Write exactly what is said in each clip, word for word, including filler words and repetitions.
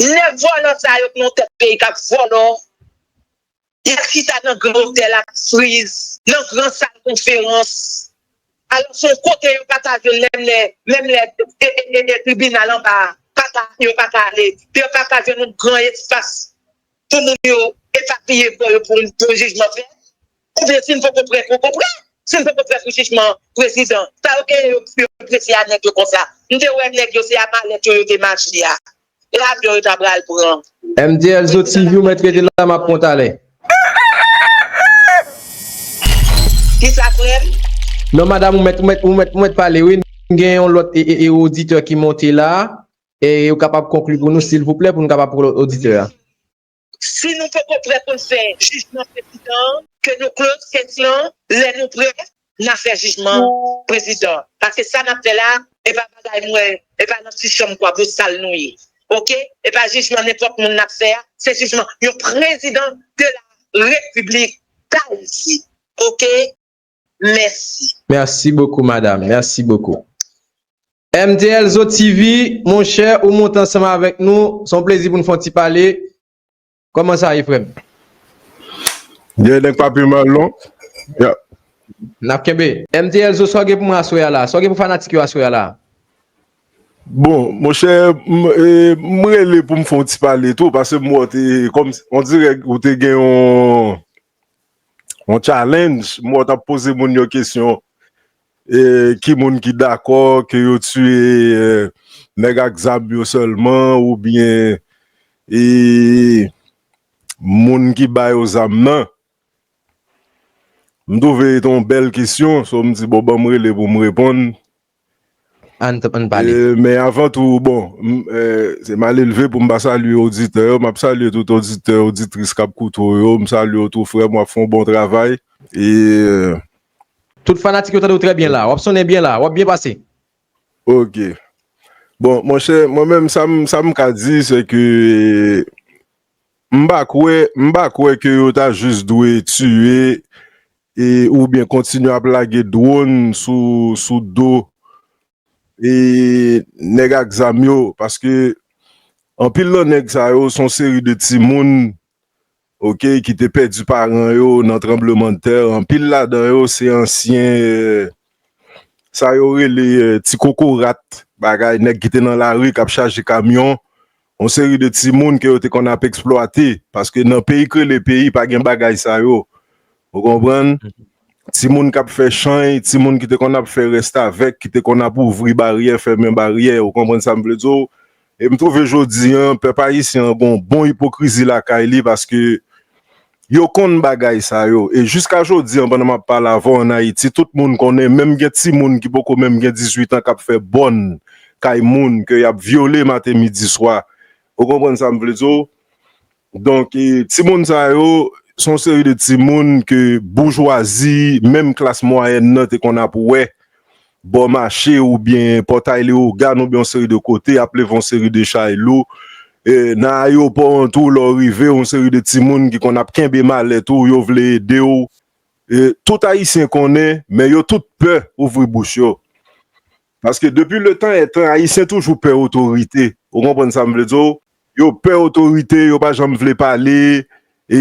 Nèg vòlò sa yo k nan tèt peyi k ap vòlò, y ap chita nan gran otèl ak friz, nan gran sal konferans. Alò, se yon kote yo pa ka jwenn menm lè, menm lè e, e, e, e tribinal anba a, pa ka, yo pa ka ale. Yo pa ka jwenn yon gran espas pou moun yo epapiye kò yo pou, pou jijman fèt. Oubyen si n poko prè, poko prè. Si n poko prè pou jijman prezidan, sa yo genyen yo, yo prese a nèg yo konsa. M te wè nèg yo, se a malèt yo, yo te mache a. E avyon yo ta pral pran. M T L Zo T V, ou mèt rete la, m ap pran talè. Kisa, frè m? Non, madanm, ou mèt, ou mèt, ou mèt, ou mèt pale, wi. M gen yon lòt e, e, e, oditè ki monte la. E ou kapab konkli pou nou, silvouplè, pou nou kapab pran lòt oditè a. Si nou poko prè pou n fè jijman prezidan an, ke nou close case lan, lè nou prè, n a fè jijman prezidan. Paske sa n ap fè la, e pa bagay mwen, e pa nan ti chanm kwa bosal nou ye. Oke? E pa jijman nenpòt moun n ap fè a, se jijman yon prezidan de la Repiblik Dayiti. Oke? Mèsi. Merci beaucoup, madame. Merci beaucoup. M T L Zo T V, monchè, ou monte ansanm avèk nou. Se yon plezi pou n fè yon ti pale. Kòman sa ye, frè m? Gen nèg pa pi mal, non? Ya. N ap kenbe. M T L Zo, sa w gen pou mwen aswè a la? Sa w gen pou fanatik yo aswè a la? Bon, monchè, m, e, m rele pou m fè yon ti pale tou, paske m wè w te, kòm, on dirè ou te gen yon, yon challenge, m wè w t ap poze moun yo kesyon, e, ki moun ki dakò ke yo tiye, e, nèg ak zam yo sèlman, oubyen, e, moun ki ba yo zam nan. M twouve se te yon bèl kesyon, so m di, bon, ban m rele pou m reponn. Ann, ann pale. E, men avan tou, bon, m, e, se malelve pou m pa salye oditè yo. M ap salye tout oditè, oditris k ap koute w yo. M salye w tou, frè m, w ap fè yon bon travay. E, e, tout fanatik yo tande w trè byen la. W ap sonnen byen la. W ap byen pase. Ok. Bon, monchè, mwen menm, sa m, sa m ka di, se ke m pa kwè, m pa kwè ke yo ta jis dwe tiye e, oubyen kontinye ap lage dwòn sou, sou do, e, nèg ak zam yo, paske anpil nan nèg sa yo se yon seri de timoun, oke, ki te pèdi paran yo nan tranblemanntè. Anpil ladan yo se ansyen, e, sa yo rele, e, ti kokorat, bagay, nèg ki te nan lari k ap chaje kamyon, yon seri de timoun ke yo te konn ap eksplwate, paske nan peyi k rele peyi, pa gen bagay sa yo. Ou konprann? Timoun k ap fè chany, timoun ki te konn ap fè restavèk, ki te konn ap ouvri baryè, fèmen baryè, ou konprann sa m vle di w? E m twouve jodi an, pèp ayisyen an gon bon ipokrizi lakay li, paske yo konn bagay sa yo. E jiska jodi an, pandan m ap pale avè w, ann Ayiti, tout moun konnen, menm gen timoun ki poko menm gen dizuit an k ap fè bòn kay moun, ke y ap vyole maten, midi, swa. Ou konprann sa m vle di w? Donk, e, timoun sa yo, se yon seri de timoun ke boujwazi, menm klas mwayèn nan te konn ap wè bò mache oubyen Pòtay Leyogàn oubyen yon seri de kote, ap leve yon seri de chay lou. E, nan ayewopò an tou, lè w rive, yon seri de timoun ki konn ap kenbe malèt ou, yo vle ede w. E, tout Ayisyen konnen, men yo tout pè ouvri bouch yo. Paske depi letan ètan, Ayisyen toujou pè otorite. Ou konprann sa m vle di w? Yo pè otorite, yo pa janm vle pale, e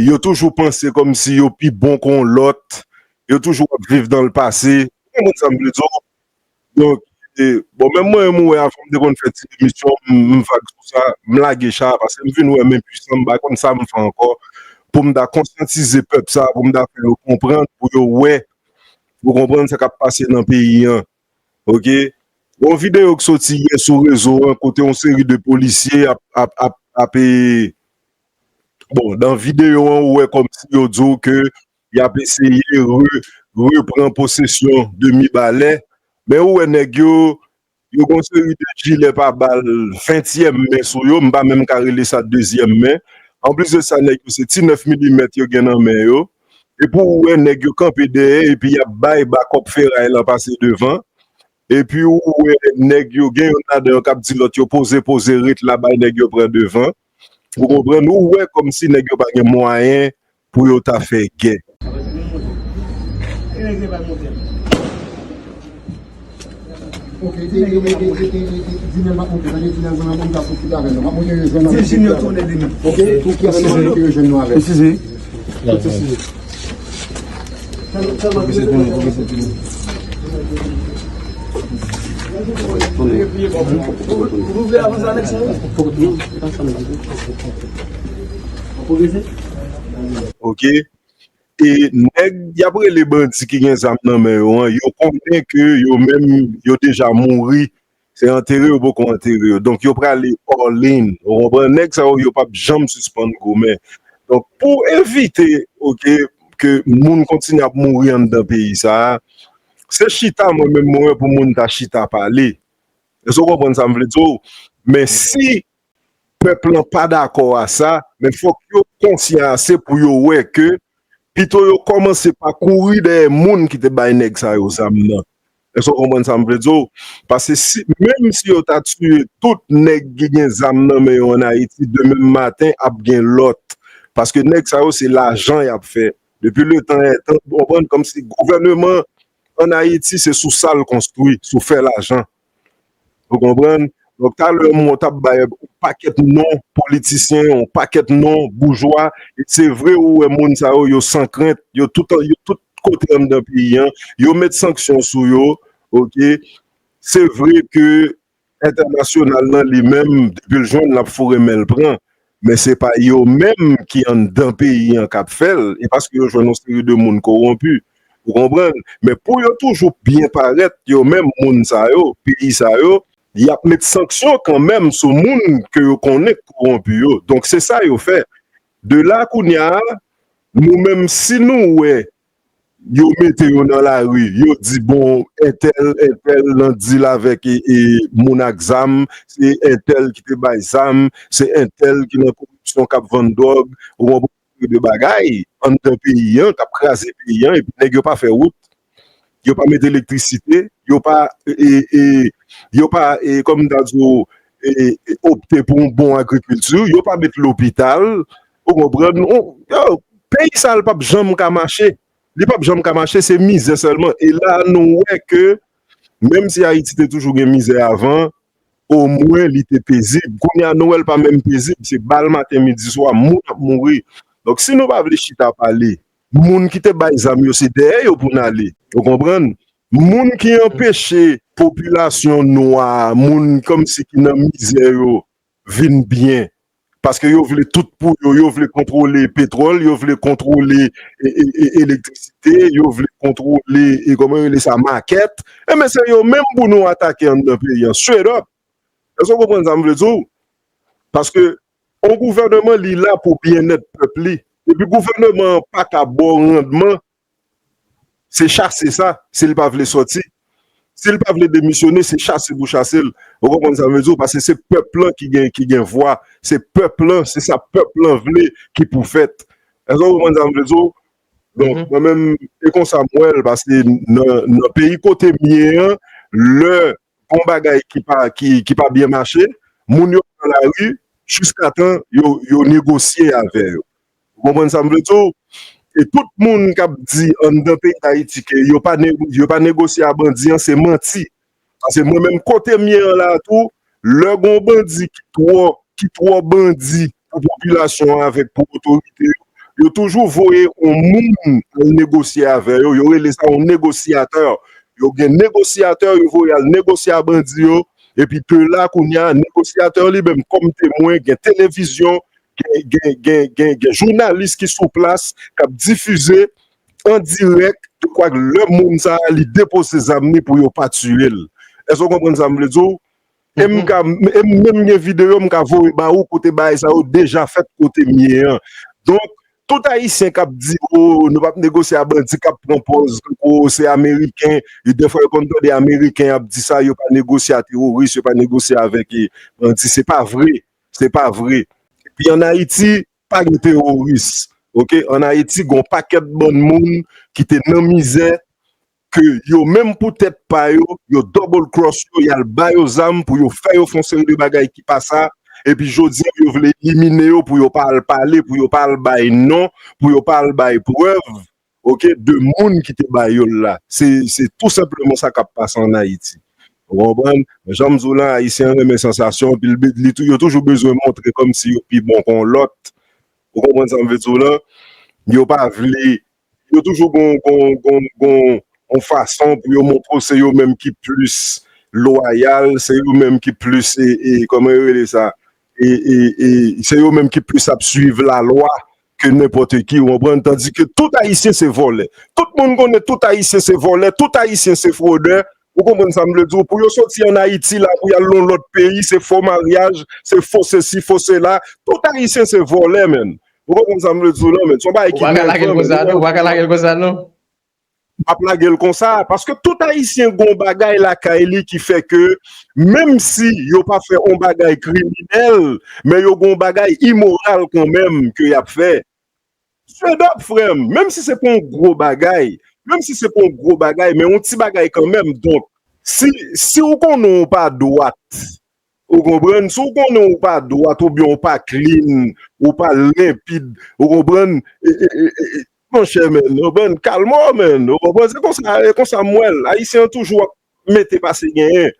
yo toujou panse kòmsi yo pi bon ke yon lòt, yo toujou ap viv dans le passé. Ou konprann sa m vle di w? Donk, e, bon, menm mwen menm, ou wè, avan m te konn fè ti emisyon, m, m vag sou sa, m lage cha, paske m vin wè m enpisan, m pa konn sa m fè ankò, pou m ta konsyantize pèp sa, pou m ta fè yo konprann, pou yo wè, ou konprann sa k ap pase nan peyi an. Oke? Gon videyo k soti yè sou rezo an, kote yon seri de polisye ap, ap, ap, ap, e, bon, nan videyo an, ou wè kòmsi yo di w ke y ap eseye re-, repran posesyon de Mibalè. Men ou wè nèg yo, yo gon seri de jilè pa bal ventyèm men sou yo, m pa menm ka rele sa dezyèm men. Anplis de sa, nèg yo se ti nèf milimèt yo gen nan men yo. Epi ou wè nèg yo kanpe dèyè, epi y ap bay bakòp feray lan pase devan. Epi ou wè nèg yo, gen youn ladan yo k ap di lòt yo poze, poze, ret la, bay nèg yo pran devan. Ou konprann? Ou wè kòmsi nèg yo pa gen mwayen pou yo ta fè gè. Ok, e, e, e, e, e, e, e, di men m ap monte, tande, di men m ap monte, m ap monte avè nou, m ap monte yo jwenn avè. Di Junior tounen li menm. Ok, pou ki ap monte yo jwenn nou avè. Eskize. Ou vle avanse anèks la? Ok. E nèg y ap rele bandi ki gen zam nan men yo an, yo konnen ke yo menm yo deja mouri. Se antere yo poko antere yo. Donk, yo prale all in. Ou konprann? Nèg sa yo, yo p ap janm sispann goumen. Donk, pou evite, ok, ke moun kontinye ap mouri anndan peyi sa a, se chita mwen menm mwen wè pou moun ta chita pale. Èske w konprann sa m vle di w? Men si pèp lan pa dakò a sa, men fòk yo konsyan ase pou yo wè ke pito yo kòmanse pa kouri dèyè moun ki te bay nèg sa yo zam nan. Èske w konprann sa m vle di w? Paske si, menm si yo ta tiye tout nèg ki gen zam nan men yo ann Ayiti, demen maten ap gen lòt. Paske nèg sa yo se lajan y ap fè. Depi letan ètan, w konprann, kòmsi gouvèneman ann Ayiti se sou sa l konstwi, sou fè lajan. Ou konprann? Donk, talè mwen t ap bay yon pakèt non politisyen, yon pakèt non boujwa. E se vre, ou wè moun sa yo, yo san krent, yo tout, yo tout kote anndan peyi an, yo met sanksyon sou yo, ok? Se vre ke entènasyonal lan li menm, depi l jwenn, l ap foure men l pran. Men se pa yo menm ki anndan peyi an k ap fè l, e paske yo jwenn yon seri de moun kowonpi. Ou konprann? Men pou yo toujou byen parèt, yo menm moun sa yo, peyi sa yo, y ap met sanksyon kanmenm sou moun ke yo konnen k kowonpi yo. Donk, se sa yo fè. De la, kounye a, nou menm, si nou wè yo mete yo nan lari, yo di, bon, entèl, entèl nan dil avèk, e, e, moun ak zam, se entèl ki te bay zam, se entèl ki nan koripsyon k ap vann dwòg, ou konprann, de bagay anndan peyi an, k ap kraze peyi an, epi nèg yo pa fè wout, yo pa mete elektrisite, yo pa, e, e, yo pa, e, kòm m ta di w, e, e, opte pou yon bon agrikilti, yo pa met lopital, ou konprann? On, yo, peyi sa a, l p ap janm ka mache. Li p ap janm ka mache, se mizè sèlman. E la, nou wè ke, menm si Ayiti te toujou gen mizè avan, omwen li te pezib. Kounye a, nou wè l pa menm pezib. Se bal maten, midi, swa, moun ap mouri. Donk, si nou pa vle chita pale, moun ki te bay zam yo, se dèyè yo pou n ale. Ou konprann? Moun ki anpeche popilasyon nwa, moun kòmsi ki nan mizè yo, vin byen. Paske yo vle tout pou yo, yo vle kontwole petwòl, yo vle kontwole e, e, e, elektrisite, yo vle kontwole, e, kòman yo rele sa, makèt. Enben, se yo menm pou nou atake anndan peyi an, straight up. Èske w konprann sa m vle di w? Paske yon gouvèneman, li la pou byennèt pèp li. Epi gouvèneman an pa ka ba w randman, se chase sa, si l pa vle sòti. Si l pa vle demisyone, se chase pou chase l. Ou konprann sa m vle di w? Paske se pèp lan ki gen, ki gen vwa. Se pèp lan, se sa pèp lan vle ki pou fèt. Èske w konprann sa m vle di w? Donk, mwen menm, e konsa m wè l, paske nan, nan peyi kote m ye an, lè gon bagay ki pa, ki, ki pa byen mache, moun yo pran lari jiskatan yo, yo negosye avè yo. Ou konprann sa m vle di w? E tout moun k ap di anndan peyi Dayiti ke yo pa ne-, yo pa negosye a bandi an, se manti. Paske mwen menm kote m ye an la tou, lè gon bandi ki twò, ki twò bandi pou popilasyon an avèk pou otorite yo, yo toujou voye yon moun al negosye avè yo. Yo rele sa yon negosyatè. Yo gen negosyatè, yo voye al negosye a bandi yo. Epi de la, kounye a, negosyatè li menm kòm temwen, gen televizyon, gen, gen, gen, gen, gen jounalis ki sou plas, k ap difize an dirèk, de kwa lè moun sa a, li depoze zam li pou yo pa tiye l. Èske w konprann sa m vle di w? E m ka, e m menm gen videyo, m ka voye ba ou kote bagay sa yo deja fèt kote m ye an. Donk, tout Ayisyen k ap di, o, nou p ap negosye a bandi, k ap pran pòz, o, se Ameriken, e dèfwa yo konn tande Ameriken ap di sa, yo pa negosye a teworis, yo pa negosye avèk, e, bandi. Se pa vre. Se pa vre. Epi ann Ayiti, pa gen teworis. Oke? Ann Ayiti, gen yon pakèt bann moun ki te nan mizè, ke yo menm pou tèt pa yo, yo double cross yo, y al ba yo zam pou yo fè yo fè yon seri de bagay ki pa sa, epi jodi a, yo vle elimine yo pou yo pa al pale, pou yo pa al bay non, pou yo pa al bay prèv, oke, de moun ki te ba yo l la. Se, se tou senpleman sa k ap pase ann Ayiti. Ou konprann? Jan m di w lan, Ayisyen an renmen sansasyon, epi l be- li tou- yo toujou bezwen montre kòmsi yo pi bon ke yon lòt. Ou konprann sa m vle di w lan? Yo pa vle, yo toujou gon, gon, gon, gon yon fason pou yo montre w se yo menm ki plis lwayal, se yo menm ki plis, e, e, kòman yo rele sa? E, e, e, se yo menm ki plis ap swiv lalwa ke nenpòt ki, ou konprann? Tandike tout Ayisyen se vòlè. Tout moun konnen tout Ayisyen se vòlè, tout Ayisyen se fwodè. Ou konprann sa m vle di w? Pou yo soti ann Ayiti la, pou y al nan lòt peyi, se fo maryaj, se fo sesi, fo sela. Tout Ayisyen se vòlè, menn. Ou konprann sa m vle di w lan, menn? Se yon bagay ki nèvan, menn. Ou pa ka lage l konsa, non. Ou pa ka lage l konsa, non. M ap lage l konsa, paske tout Ayisyen gon bagay lakay li ki fè ke, menm si yo pa fè yon bagay kriminèl, men yo gon bagay imoral kanmenm ke y ap fè. Straight up, frè m, menm si se pa yon gwo bagay, menm si se pa yon gwo bagay, men yon ti bagay kanmenm. Donk, si, si w konnen w pa dwat, ou konprann? Si w konnen w pa dwat, oubyen w pa clean, ou pa lenpid, ou konprann? E, e, e, e, e, monchè, menn, ou konprann? Kalme w, menn, ou konprann? Se konsa, e konsa m wè l. Ayisyen an toujou ap mete pase genyen.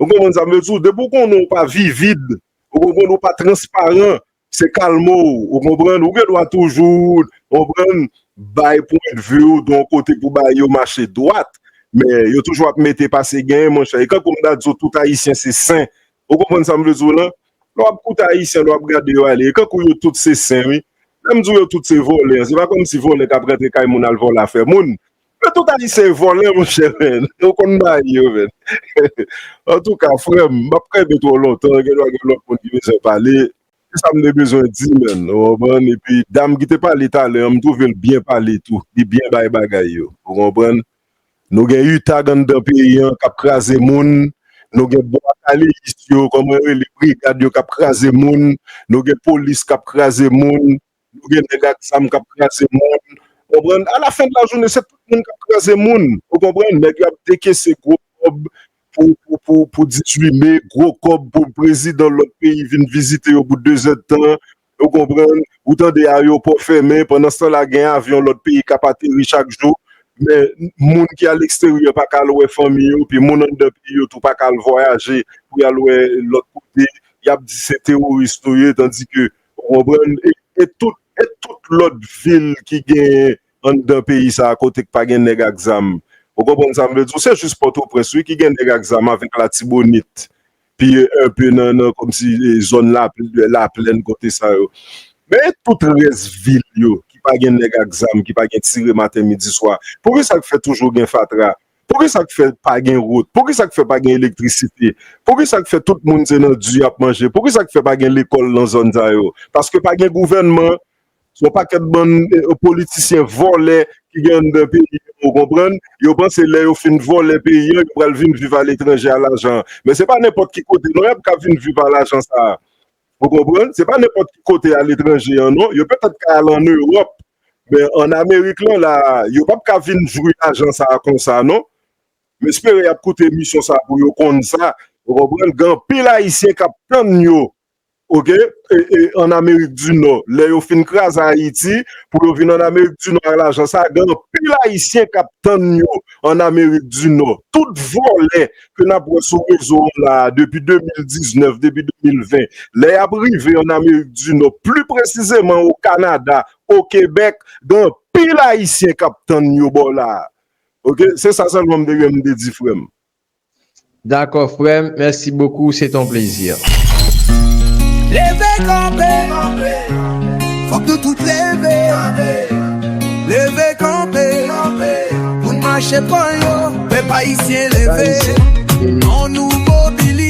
Ou konprann sa m vle di w? Depi w konnen w pa vivid, ou konprann, ou pa transparan, se kalme w, ou konprann? Ou gen dwa toujou, ou konprann, bay pwendvi w de yon kote pou bagay yo mache dwat, men yo toujou ap mete pase genyen, monchè. E kankou m ta di w, tout Ayisyen se sen. Ou konprann sa m vle di w lan? Lè w ap koute Ayisyen, lè w ap gade yo ale, e kankou yo tout se sen, wi. Lè m di w yo tout se vòlè, se pa kòmsi vòlè k ap rantre kay moun al vòlè afè moun. Men tout Ayisyen e vòlè, monchè, menn. Ou konn bagay yo, menn. Antouka, frè m, m ap kenbe twò lontan, gen dwa gen lòt moun ki bezwen pale. Se sa m te bezwen di, menn. Ou konprann? Epi, dam ki te pale talè an, m twouve l byen pale tou. Li byen bay bagay yo. Ou konprann? Nou gen utag anndan peyi an k ap kraze moun. Nou gen bwa kaleyis yo, kòman yo rele, brigad yo k ap kraze moun. Nou gen polis k ap kraze moun. Nou gen nèg ak zam k ap kraze moun. Konprann? Alafen de lajounen, se tout moun k ap kraze moun. Ou konprann? Nèg yo ap dekese gwo kòb pou, pou, pou, pou dizuit me, gwo kòb pou prezidan lòt peyi vin vizite yo pou dezèdtan. Ou konprann? Ou tande ayewopò fèmen, pandan se tan la, gen avyon lòt peyi k ap ateri chak jou. Men moun ki aleksteryè pa ka al wè fanmi yo, epi moun anndan peyi yo tou pa ka al vwayaje pou y al wè lòt kote. Y ap di se teworis nou ye, tandike, ou konprann? E, e tout, e tout lòt vil ki genyen anndan peyi sa a kote k pa gen nèg ak zam. Ou konprann sa m vle di w? Se jis Pòtoprens, wi, ki gen nèg ak zam avèk Latibonit. Pi enpe nan, nan kòmsi, e, zòn Lapl-, Laplèn, kote sa yo. Men e tout rès vil yo ki pa gen nèg ak zam, ki pa gen tire maten, midi, swa. Poukisa k fè toujou gen fatra? Poukisa k fè pa gen wout? Poukisa k fè pa gen elektrisite? Poukisa k fè tout moun se nan di y ap manje? Poukisa k fè pa gen lekòl nan zòn sa yo? Paske pa gen gouvènman, se yon pakèt bann, e, politisyen vòlè ki gen anndan peyi an, ou konprann? Yo panse lè yo fin vòlè peyi an, yo pral vin viv aletranje a lajan. Men se pa nenpòt ki kote, non, y ap ka vin viv a lajan sa a. Ou konprann? Se pa nenpòt ki kote aletranje an, non. Yo petèt ka al ann Ewòp, men ann Amerik lan, la, yo p ap ka vin jwi lajan sa a konsa, non. M espere y ap koute emisyon sa a pou yo konn sa. Ou konprann? Gen anpil Ayisyen k ap tann yo, oke, e, e, ann Amerik di Nò. Lè yo fin kraze Ayiti, pou yo vin ann Amerik di Nò ak lajan sa a, gen anpil Ayisyen k ap tann yo ann Amerik di Nò. Tout vòlè ke n ap wè sou rezo an la a, depi de mil diznèf, depi de mil ven, lè y ap rive ann Amerik di Nò, pli presizeman o Kanada, o Kebèk, gen anpil Ayisyen k ap tann yo bò la a. Oke, se sa sèlman m te gen m te di, frè m. Dakò, frè m, mèsi bokou, se ton plezi. Leve kanpe, fòk nou tout leve. Leve kanpe, pou n mache pran yo. Pèp ayisyen leve, an nou mobilize.